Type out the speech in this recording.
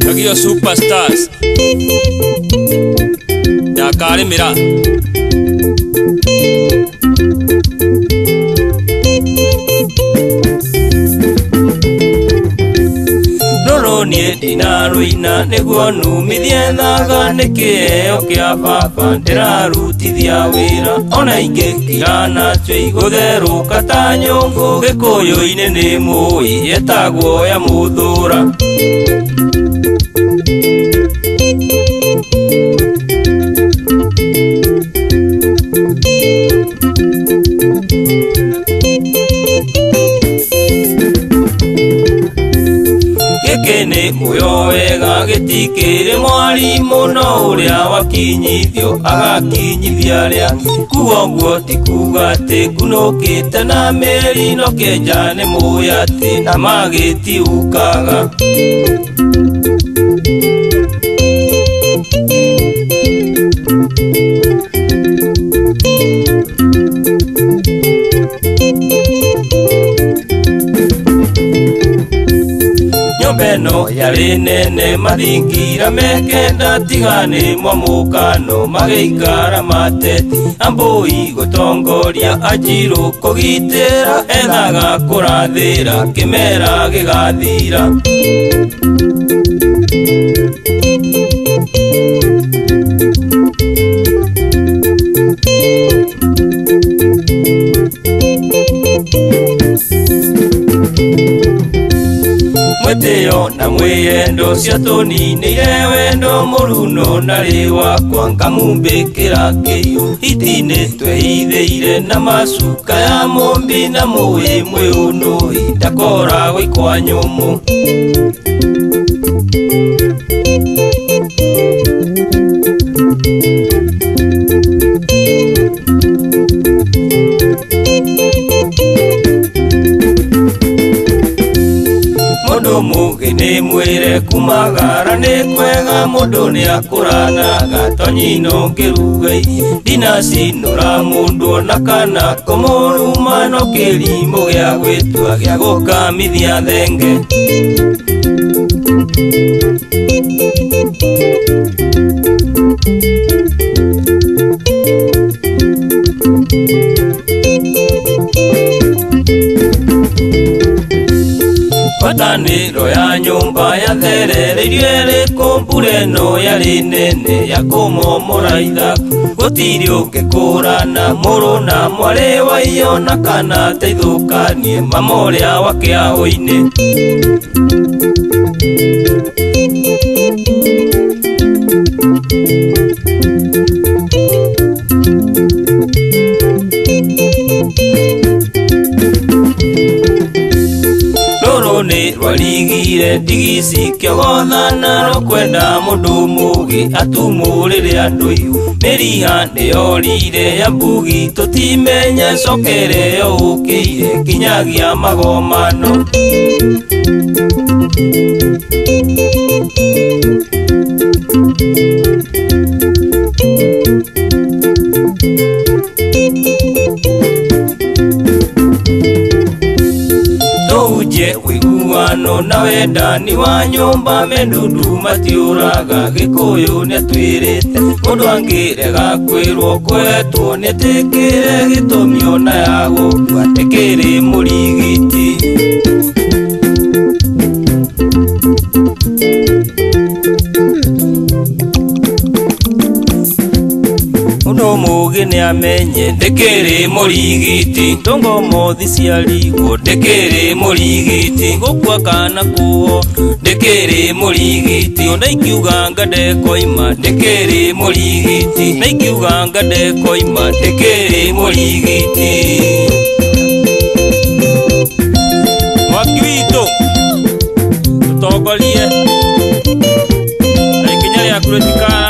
Kagio Superstars ya Karimira. Rũrũ niĩ ndinarũina nĩguo numithie thaga nĩ kĩheo kĩa baba ndĩrarutithia wĩra ona ingĩkira nakĩo igũtherũka ta nyũngũ gĩkũyũ-inĩ nĩ mũĩ yetagwo ya mũthũra. Gĩkĩ nĩ mũyo wega gĩtikĩrĩ mwarimũ no ũrĩa wakinyithio agakinyithia arĩa angĩ kuga ũguo ti kuga atĩ ngunũkĩte na mĩri no kĩenja nĩ mũĩ atĩ na magĩtiũkaga. Nyũmba ĩno yarĩ nene mathingira mekenda tiga nĩ mwamũkano magĩikara mateti ambũi gũtongoria anjirũ kũgitĩra ethaga kũrathĩra kĩmera gĩgathira. Mwĩtĩo na mwĩyendo ciatũninĩire wendo mũruno narĩ wakwa ngamumbĩkĩra kĩiyũ hiti-inĩ twehithĩire na macuka ya mũmbi na mũĩ mwĩũnũhi ndakoragwo ikwa nyũmũ. Mũndũ mũgĩ nĩ mwĩre kumagara nĩ kwega mũndũ nĩakũranaga tonyino ngĩruga irio ndinacinũra mũndũ ona kana kũmũruma no kĩrimũ gĩa gwĩtua gĩa gũkamithia thenge. Ngwatanĩro ya nyũmba yatherereirio ĩrĩkũ mbura ĩno yarĩ nene ya kũmomora ithaku gũtirĩ ũngĩkũrana mũrũ na mwarĩ wa iyo na kana teithũkanie mama ũrĩa wa kĩahũ-inĩ. Rũrũ nĩ rwarigire ndigi cikĩogothana rũkwenda mũndũ mũgĩ atumũrĩre andũ ihu mĩriha nĩyorire ya mbugi tũtimenye cokere ũkĩire kinyagia magomano. Tũhunjie ũiguano na wendani wa nyũmba mendundu matiũraga gĩkũyũ nĩatwĩrĩte mũndũ angĩrega kwĩrwo kwetwo nĩetĩkĩre gĩtũmi ona ya gũkua ndĩkĩrĩ mũrigiti. Mũndũ mũgĩ nĩamenye ndĩkĩrĩ mũrigiti tũngomothi ciarigwo ndĩkĩrĩ mũrigiti gũkua kana kuo ndĩkĩrĩ mũrigiti ona ingiuga anga ndekoima ndĩkĩrĩ mũrigiti na ingiuga anga ndekoima ndĩkĩrĩ mũrigiti. Mwaki witũ tũtongorie na ikinya rĩaku rĩtikana